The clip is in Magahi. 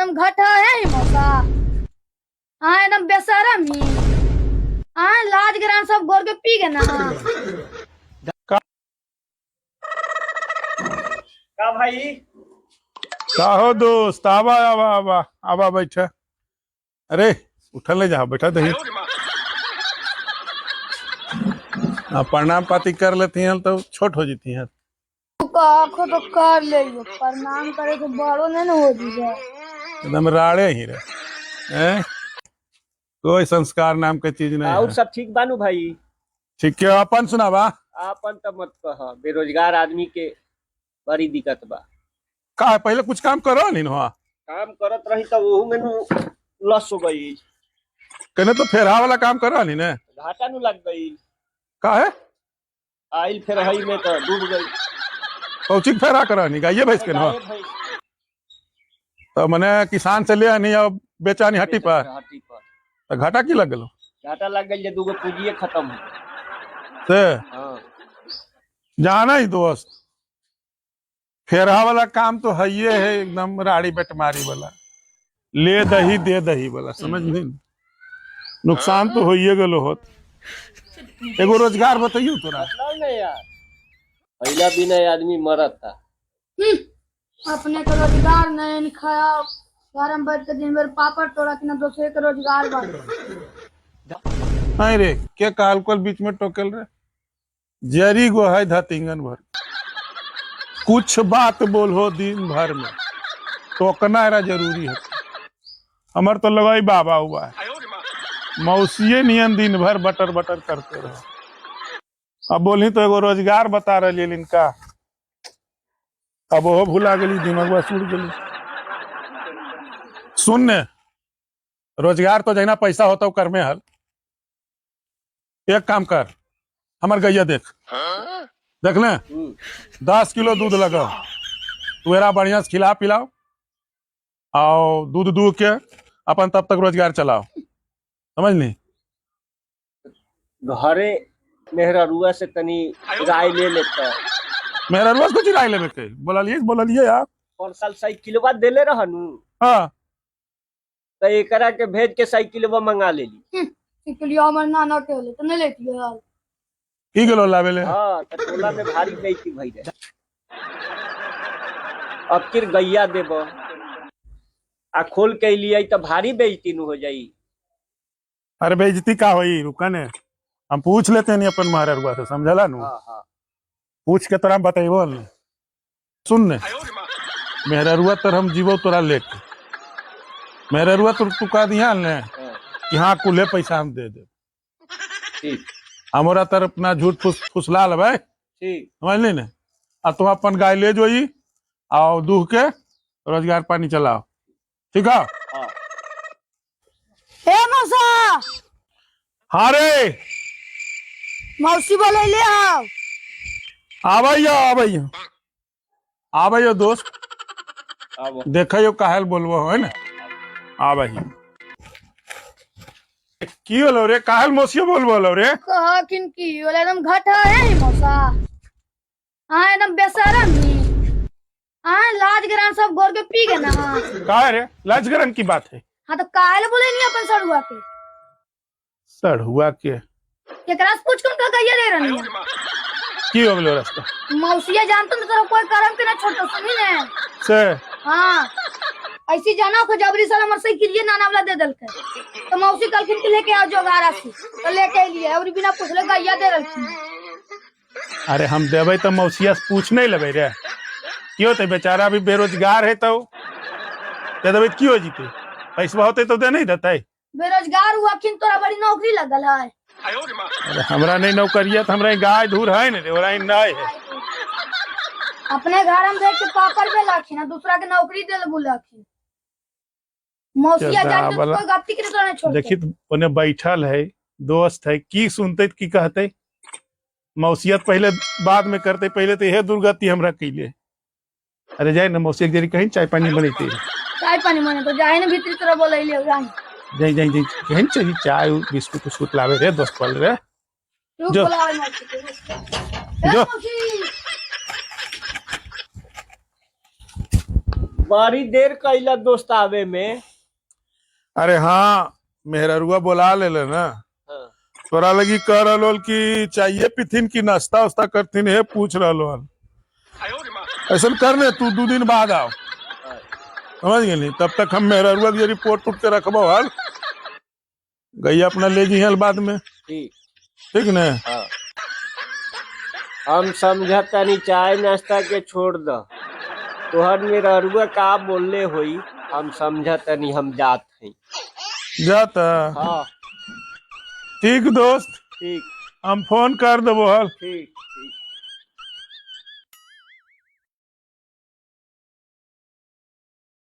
एकदम घट है ही मौसा। अहाँ एकदम बेशरम ही। अहाँ लाज ग्राम सब घोर के पी गए ना। का भाई? का हो दोस्त, आवा आवा आवा आवा, बैठा। अरे उठल नहीं जा, बैठा दही। हाँ, प्रणाम पाती कर लेती हैं तो छोट हो जाती हैं। आखो तो कर ले, प्रणाम करे तो बड़ो नहीं ना हो जी। एकदम राड़े ही रहे हैं? कोई संस्कार नाम के चीज नहीं और है। सब ठीक बानू भाई? ठीक है, अपन सुनावा। आपन तो मत कह, बेरोजगार आदमी के बड़ी दिक्कत बा। का है, पहले कुछ काम करो नहीं हुआ? काम करत रही तो ओहू में नु लॉस हो गई। कहने तो फेरा वाला काम करो नहीं ने? घाटा नु लग गई। का है? आइल फिर हई में तो डूब गई। कौचिक फेरा करो नहीं, गाइये भैंस के ना? गाय भैंस। तो मने किसान से ले नहीं अब बेचा नहीं हट्टी पर? हट्टी पर। तो घाटा की लग गलो? घाटा लग गई जे दूगो पूंजीए खत्म हो गई। से हाँ। जाना ही दोस्त, फेरा वाला काम तो है ये है, एकदम राड़ी बेटमारी वाला, ले दही दे दही वाला, समझ नहीं? नुकसान तो होइए गेलो होत। एगो रोजगार बताइयो तोरा। बताओ ना यार, पहला बिना आदमी मरत था। अपने के रोजगार नहीं खाया, घर में बैठ के दिन भर पापड़ तोड़ा कि ना दूसरे के रोजगार बा। नहीं रे, के काल कल बीच में टोकल रे, जरी गो है धतिंगन भर, कुछ बात बोलो दिन भर में टोकना era जरूरी है। हमर तो लगाई बाबा हुआ है, मौसिए नियन दिन भर बटर बटर करते रहो। अब बोली तो एगो रोजगार बता रही इनका, अब वो भुला गेली, दिमागवा सुड़ गेली। सुन ने, रोजगार तो जहिना पैसा होता करमे हल। एक काम कर, हमर गैया देख, देख ले। 10 किलो दूध लगाओ, तू एरा बढ़िया से खिला पिलाओ और दूध दूध के अपन तब तक रोजगार चलाओ, समझ ली? घरे मेहररुआ से तनी राय ले लेता। मेरा रोज कुछ राय लेबे के बोललिए, बोललिए यार। पर साल साइकिलवा देले रहनू? हाँ। तो एकरा के भेज के साइकिलवा मंगा लेली। सिकलिया हमर नाना के होले तो नहीं लेती यार। की गेलो लावे ले? हाँ, तो टोला में भारी बेइज्जती भई रहे। अब किर गैया देब आ खोल के लिए तो भारी बेइज्जती नु हो जाई। अरे बेइज्जती का होई, रुका ने, हम पूछ लेते नहीं अपन महाररुआ से, समझला नु? हाँ हाँ। पूछ के तोरा हम बतेबो ने। सुन ने, मेहररुआ तर हम जीवो तोरा लेके, मेहररुआ तर तू कह दिया ने कि हाँ कुले पैसा हम दे दे। ठीक। हमरा तर अपना झूठ फुस फुसला लेबै। ठीक। समझली ने? आ तुम अपन गाय ले जोई और दूह के रोजगार पानी चलाओ, ठीक है? हाँ। ए मौसा। हाँ रे। मौसी बोले ले आओ। आबैयो, आबैयो, आबैयो दोस्त। आबो। देखैयो काहेल बोलबो है ने, आबैयो। की होलो रे, काहेल मौसियो बोलबो होलो रे? कह किन की होले, एकदम घट है ही मौसा। अहाँ एकदम बेशरम ही। अहाँ लाज ग्राम सब घोर के पी गए ना। का है रे, लाजगरन की बात है? हाँ, तो काहे बोले नहीं अपन सड़ुआ के? सड़हुआ के? केकरा से पूछ के उनका गैया दे रही है? की हो गेलो रास्ता? मौसिया जानते तो तेरा कोई करम के ना छोड़ो, सुनी ने? से? हाँ, ऐसी जाना को जबरी साल हमर से किरिए नाना वाला दे दलके, तो मौसी कहलखिन कि लेके आओ जोगारा से, तो लेके अलिए और बिना पूछले गैया दे रहलखिन। अरे हम देबै तो मौसिया से पूछ नहीं लेबै रे? की होते, बेचारा अभी बेरोजगार है, तो दे देबै तऽ की हो जीते? पैसा होते तो दे नहीं देते? बेरोजगार हुआ खिन, तोरा बड़ी नौकरी लगल है। अरे हमरा नहीं नौकरिया तो हमरा गाय धूर है ने रे, ओरा ही नहीं है। अपने घर में देख के पापड़ बेलखिन आ दूसरा के नौकरी दे बुलखिन। मौसिया चल, जान के वाला- कोई गलती के तोरा नहीं छोड़ते। देखी तो ओने बैठल है दोस्त है, की सुनते की कहते? मौसियत पहले बाद में करते, पहले तो यह दुर्गति हमरा कैले। अरे जाए ना मौसी जरी कहीं चाय पानी बनैते। चाय पानी मने तो जाए ना भीतरी, तोरा बोलैले जान। जाई जाई जाई, कहीं चाहिए चाय उ, बिस्कुट उस्कुट लावे रे दोस्त वाले रे। रुक। जो। बोलावे मौसी के, रुक। ए जो। मौसी। बड़ी देर कैला दोस्त आवे में। अरे हाँ, मेहररुआ बोला ले ना। हाँ। तोरा लगी कह रहलो कि चाहिए पिथिन की नाश्ता उस्ता करथिन, हे पूछ रहलो हन। ऐसा कर ले तू 2 दिन बाद आओ, समझ गेली? तब तक हम मेहररुआ के रिपोर्ट उठ के रखबो हल, गैया अपना ले जी हल बाद में। ठीक। ठीक ने? हाँ, हम समझतानी, चाय नाश्ता के छोड़ द। तोहर मेहररुआ का बोलले होई, हम समझतानी। हम जात हई। जाता? हाँ। ठीक दोस्त। ठीक। हम फोन कर देबो हल। ठीक।